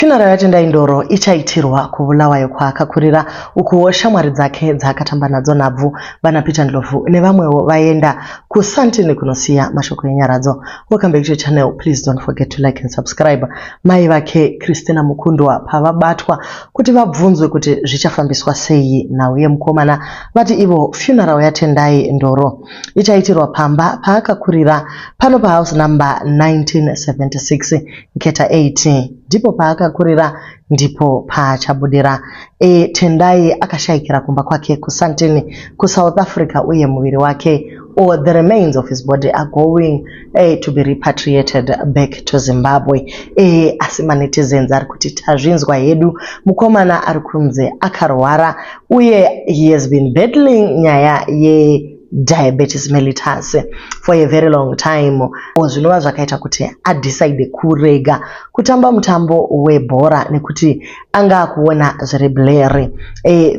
Funeral yaTendai Ndoro ichaitirwa kuBulawayo kwaakakurira ukuwo shamwari dzake dzaakatamba nadzo nhabvu vana Peter Ndlovu nevamwewo vaenda kuSandton kunosiya mashoko enyaradzo. Welcome back to your channel. Please don't forget to like and subscribe. Mai vake Christina Mukundwa pavabatwa kuti vabvunzwe kuti zvichafambiswa sei nhau yemukomana vati ivo funeral yaTendai Ndoro ichaitirwa pamba paakakurira pano pahouse number 1976 Nketa 8 ndipo paakakurira ndipo paachabudira. E, Tendai akashayikira kumba kwake kuSandton kuSouth Africa uye muviri wake or the remains of his body are going to be repatriated back to Zimbabwe. Asi manetizens ari kuti tazvinzwa hedu, mukomana ari kunze akarwara uye he has been battling nyaya ye diabetes mellitus for a very long time, zvinova zvakaita kuti adecide kurega kutamba mutambo webhora nekuti anga akuona zviri blurry.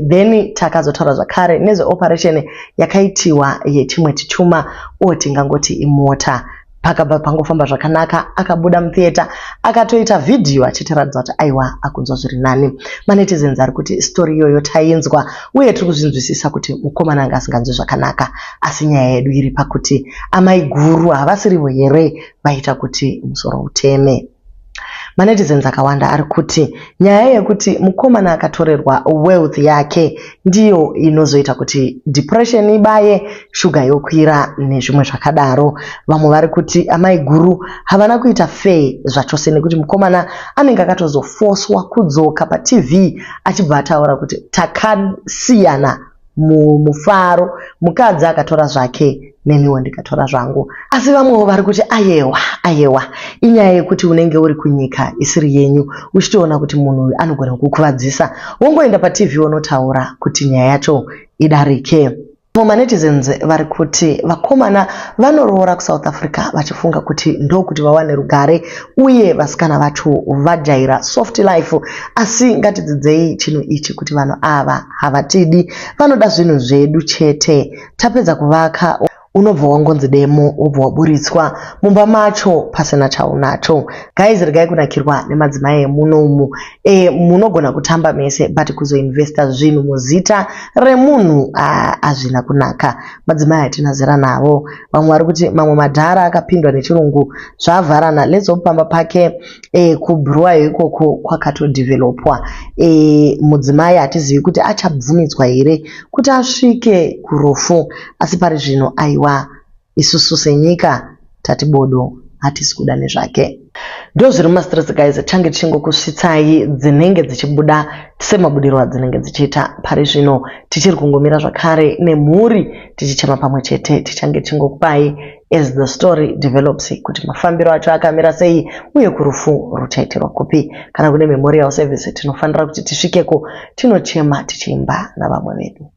Then takazotaura zvakare nezveoperation yakaitiwa yechimwe chichuma o tingangoti imota. Pakabva pangofamba zvakanaka, akabuda mutheatre akatoita vhidhiyo achitiratidza kuti aiwa, akunzwa zviri nani. Manetizens ari kuti story iyoyo tainzwa uye tiri kuzvinzwisisa kuti mukomana anga asinganzwi zvakanaka, asi nyaya yedu iri pakuti amai guru havasirivo here vaita kuti musoro uteme? Manetizens akawanda ari kuti nyaya yekuti mukomana akatorerwa wealth yake ndiyo inozoita kuti depression ibaye, shuga yokwira nezvimwe zvakadaro. Vamwe vari kuti amai guru havana kuita fair zvachose nekuti mukomana anenge akatozofoswa kudzoka paTV achibva ataura kuti takasiyana mumufaro, mukadzi akatora zvake neniwo ndikatora zvangu. Asi vamwewo vari kuti ayewa, ayewa, inyaya yekuti unenge uri kunyika isiri yenyu uchitoona kuti munhu uyu anogona kukuvadzisa, wongoenda paTV unotaura kuti nyaya yacho idarike. Manetizens vari kuti vakomana vanoroora kuSouth Africa vachifunga kuti ndokuti vawane rugare uye vasikana vacho vajaira soft life, asi ngatidzidzei chinhu ichi kuti vanhu ava havatidi, vanoda zvinhu zvedu chete. Tapedza kuvaka unobva wangonzi demo, wobva waburitswa mumba macho pasina chaunacho. Guys, regai kunakirwa nemadzimai emunomu. Munogona kutamba mese, but kuzoinvesta zvinhu muzita remunhu hazvina kunaka. Madzimai hatina zera navo. Vamwe vari kuti mamwe madhara akapindwa nechirungu zvavharana. Let's hope pamba pake kuBulawayo ikoko kwakatodevelopwa. Mudzimai hatizivi kuti achabvumidzwa here kuti asvike kurufu, asi pari zvino aiwa, isusu senyika tati bodo, hatisi kuda nezvake. Ndo zviri mumastreets guys, change tichingokusvitsai dzinenge dzichibuda semabudiro adzinenge dzichiita. Pari zvino tichiri kungomira zvakare nemhuri tichichema pamwe chete. Tichange tichingokupai as the story develops kuti mafambiro acho akamira sei uye kurufu ruchaitirwa kupi. Kana kune memorial service tinofanira kuti tisvikeko tinochema tichiimba navamwe vedu.